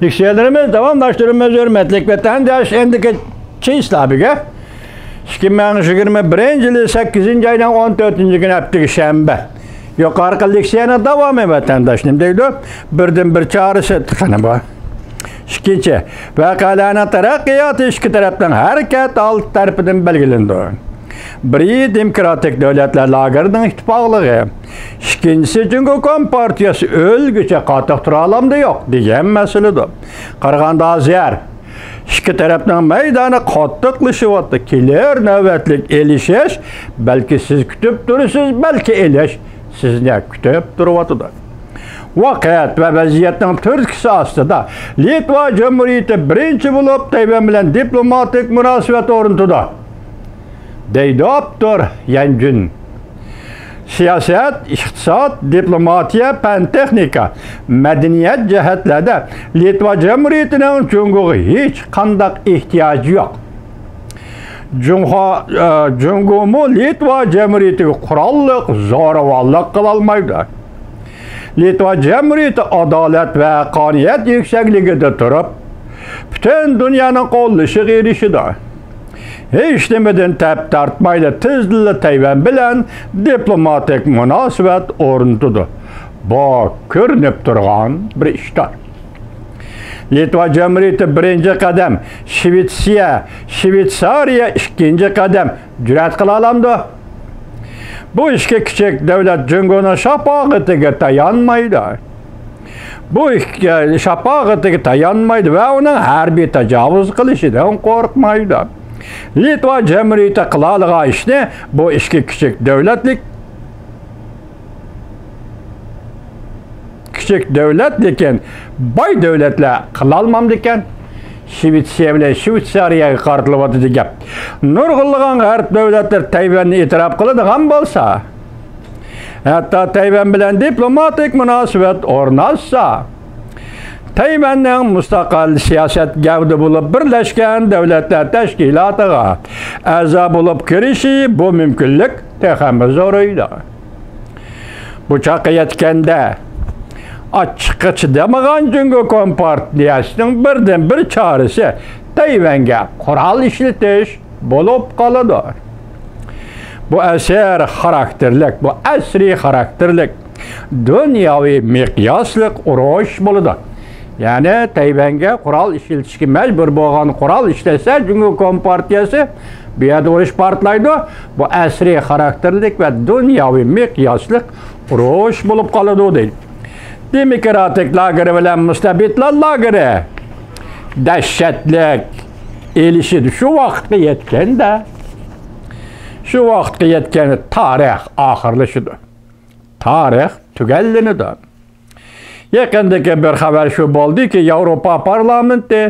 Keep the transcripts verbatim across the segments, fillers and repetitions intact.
لېكسىيەلىرىمىز داۋاملاشتۇرىمىز، ھۆرمەتلىك ۋەتەنداش. ئەندىكى چېيىسلابىگە ئىككى مىڭ يىگىرمە بىرىنچى يىلى سەككىزىنچى ئاينىڭ ئون تۆتىنچى كۈنى، ھەپتىكى شەنبە. يۇقىرىقى لېكسىيەنىڭ داۋامى ۋەتەنداش نېمە دەيدۇ؟ بىردىن بىر چارىسى تېخىنى بار. ئىككىنچى، ۋەقەلەرنىڭ تەرەققىياتى ئىككى تەرەپنىڭ ھەرىكەت ھالىتى تەرىپىدىن بەلگىلىنىدۇ. بىرى، دېموكراتىك دۆلەتلەر لاگېرىنىڭ ئىتتىپاقلىقى. ئىككىنچىسى، جۇڭگو كومپارتىيەسى ئۆلگۈچە قاتتىق تۇرالامدۇ يوق دېگەن مەسىلىدۇر. قارىغاندا ھازىر ئىككى تەرەپنىڭ مەيدانى قاتتىقلىشىۋاتىدۇ. كېلەر نۆۋەتلىك ئېلىشىش، بەلكى سىز كۈتۈپ تۇرىسىز، بەلكى ئېلىش سىزنى كۈتۈپ تۇرۇۋاتىدۇ. ۋاقىت ۋە ۋەزىيەتنىڭ تۈرتكىسى ئاستىدا لىتۋا جۇمھۇرىيىتى بىرىنچى بولۇپ تەيۋەن بىلەن دىپلوماتىك مۇناسىۋەت ئورنىتىدۇ، دەيدۇ ئاپتور يەنجۈن. سىياسەت، ئىقتىساد، دىپلوماتىيە، پەن-تېخنىكا، مەدەنىيەت جەھەتلەردە لىتۋا جۇمھۇرىيىتىنىڭ جۇڭگوغا ھېچقانداق ئېھتىياجى يوق. جۇڭخۇا-، ئە، جۇڭگومۇ لىتۋا جۇمھۇرىيىتىگە قوراللىق زورىۋانلىق قىلالمايدۇ. لىتۋا جۇمھۇرىيىتى ئادالەت ۋە ھەققانىيەت يۈكسەكلىكىدە تۇرۇپ، پۈتۈن دۇنيانىڭ قوللىشىغا ئېرىشىدۇ. ھېچنېمىدىن تەپ تارتمايدۇ، تېزلا تەيۋەن بىلەن دىپلوماتىك مۇناسىۋەت ئورنىتىدۇ. بۇ كۆرۈنۈپ تۇرغان بىر ئىشتۇر. لىتۋا جۇمھۇرىيىتى بىرىنچى قەدەم، شىۋېتسىيە، شىۋېتسارىيە ئىككىنچى قەدەم. جۈرئەت قىلالامدۇ؟ بۇ ئىككى كىچىك دۆلەت جۇڭگونىڭ شاپاغىتىگە تايانمايدۇ. بۇ ئىككى شاپاغىتىگە تايانمايدۇ ۋە ئۇنىڭ ھەربىي تاجاۋۇز قىلىشىدىن قورقمايدۇ. لىتۋا جۇمھۇرىيىتى قىلالىغان ئىشنى بۇ ئىككى كىچىك دۆلەتلىك، كىچىك دۆلەت، لېكىن باي دۆلەتلەر قىلالمامدىكەن؟ شىۋېتسىيە بىلەن شۋېتسارىيەگە قارىتىلىۋاتىدۇ گەپ. نۇرغۇنلىغان غەرب دۆلەتلىرى تەيۋەننى ئېتىراپ قىلىدىغان بولسا، ھەتتا تەيۋەن بىلەن دىپلوماتىك مۇناسىۋەت ئورناتسا، تەيۋەننىڭ مۇستەقىل سىياسەت گەۋدە بولۇپ بىرلەشكەن دۆلەتلەر تەشكىلاتىغا ئەزا بولۇپ كىرىشى، بۇ مۇمكىنلىك تېخىمۇ زورىيىدۇ. بۇ چاغقا يەتكەندە، ئاچچىققا چىدىمىغان جۇڭگو كومپارتىيەسىنىڭ بىردىنبىر چارىسى تەيۋەنگە قورال ئىشلىتىش بولۇپ قالىدۇ. بۇ ئەسىر خاراكتېرلىك، بۇ ئەسرىي خاراكتېرلىك دۇنياۋى مىقياسلىق ئۇرۇش بولىدۇ. يەنى تەيۋەنگە قورال ئىشلىتىشكە مەجبۇر بولغان، قورال ئىشلەتسە جۇڭگو كومپارتىيەسى بۇ يەردە ئۇرۇش پارتلايدۇ. بۇ ئەسرىي خاراكتېرلىك ۋە دۇنياۋى مىقياسلىق ئۇرۇش بولۇپ قالىدۇ دەيدۇ. دېموكراتىك لاگېرى بىلەن مۇستەبىتلار لاگېرى دەھشەتلىك ئېلىشىدۇ. شۇ ۋاقىتقا يەتكەندە، شۇ ۋاقىتقا يەتكەندە تارىخ ئاخىرلىشىدۇ. تارىخ تۈگەللىنىدۇ. يېقىندىكى بىر خەۋەر شۇ بولدىكى، ياۋروپا پارلامېنتى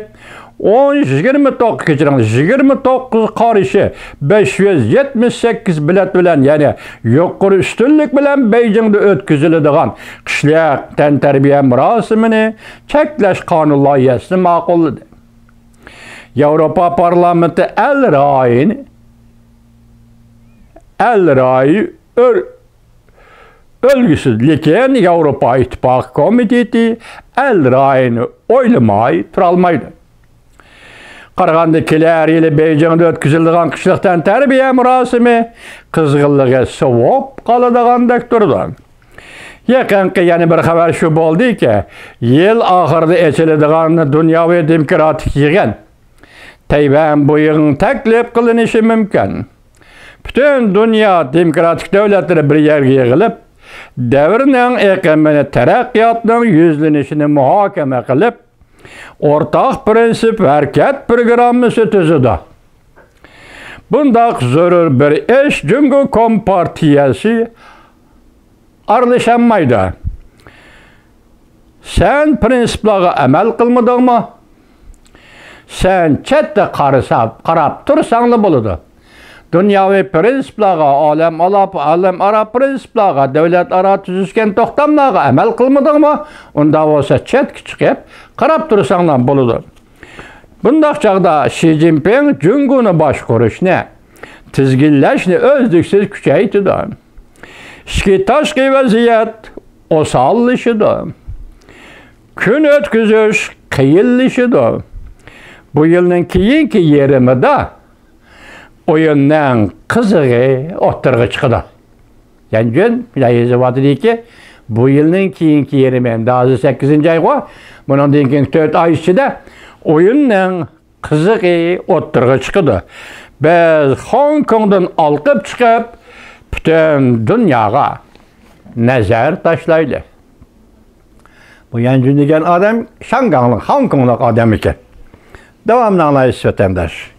ئون، يىگىرمە توققۇز، كەچۈرۈڭ، يىگىرمە توققۇز قارشى بەش يۈز يەتمىش سەككىز بېلەت بىلەن، يەنى يۇقىرى ئۈستۈنلۈك بىلەن بېيجىڭدا ئۆتكۈزۈلىدىغان قىشلىق تەنتەربىيە مۇراسىمىنى چەكلەش قانۇن لايىھەسىنى ماقۇللىدى. ياۋروپا پارلامېنتى ئەل رايىنى، ئەل رايى ئۆر-، ئۆلگۈسىز، لېكىن ياۋروپا ئىتتىپاقى كومىتېتى ئەل رايىنى ئويلىماي تۇرالمايدۇ. قارىغاندا، كېلەر يىلى بېيجىڭدا ئۆتكۈزۈلىدىغان قىشلىق تەنتەربىيە مۇراسىمى قىزغىنلىقى سوۋۇپ قالىدىغاندەك تۇرىدۇ. يېقىنقى يەنە بىر خەۋەر شۇ بولدىكى، يىل ئاخىرىدا ئېچىلىدىغان دۇنياۋى دېموكراتىك يىغىن، تەيۋەن بۇ يىغىنغا تەكلىپ قىلىنىشى مۇمكىن. پۈتۈن دۇنيا دېموكراتىك دۆلەتلىرى بىر يەرگە يىغىلىپ، دەۋرنىڭ ئېقىمىنى، تەرەققىياتنىڭ يۈزلىنىشىنى مۇھاكىمە قىلىپ، ئورتاق پىرىنسىپ ھەرىكەت پىروگراممىسى تۈزىدۇ. بۇنداق زۆرۈر بىر ئىش جۇڭگو كومپارتىيەسى ئارىلىشالمايدۇ. سەن پىرىنسىپلارغا ئەمەل قىلمىدىڭمۇ؟ سەن چەتتە قارىسا، قاراپ تۇرساڭلا بولىدۇ. دۇنياۋى پىرىنسىپلارغا، ئالەم ئالا-، ئالەم ئارا پىرىنسىپلارغا، دۆلەت ئارا تۈزۈشكەن توختاملارغا ئەمەل قىلمىدىڭمۇ؟ ئۇنداق بولسا چەتكە چىقىپ قاراپ تۇرساڭلار بولىدۇ. بۇنداق چاغدا شى جىنپىڭ جۇڭگونى باشقۇرۇشنى، تىزگىنلەشنى ئۈزلۈكسىز كۈچەيتىدۇ. ئىچكى تاشقى ۋەزىيەت ئوساللىشىدۇ. كۈن ئۆتكۈزۈش قىيىنلىشىدۇ. بۇ يىلنىڭ كېيىنكى يېرىمىدا ئويۇننىڭ قىزىقى ئوتتۇرىغا چىقىدۇ. يەنجۈن يېزىۋاتىدۇكى، بۇ يىلنىڭ كېيىنكى يېرىمى، ئەمدى ھازىر سەككىزىنچى ئايغۇ، بۇنىڭدىن كېيىنكى تۆت ئاي ئىچىدە ئويۇننىڭ قىزىقى ئوتتۇرىغا چىقىدۇ. بىز خوڭكوڭدىن ئالقىپ چىقىپ، پۈتۈن دۇنياغا نەزەر تاشلايلى. بۇ يەنجۈن دېگەن ئادەم شاڭگاڭلىق، خوڭكوڭلۇق ئادەم ئىكەن. داۋامىنى ئاڭلايسىز، ۋەتەنداش.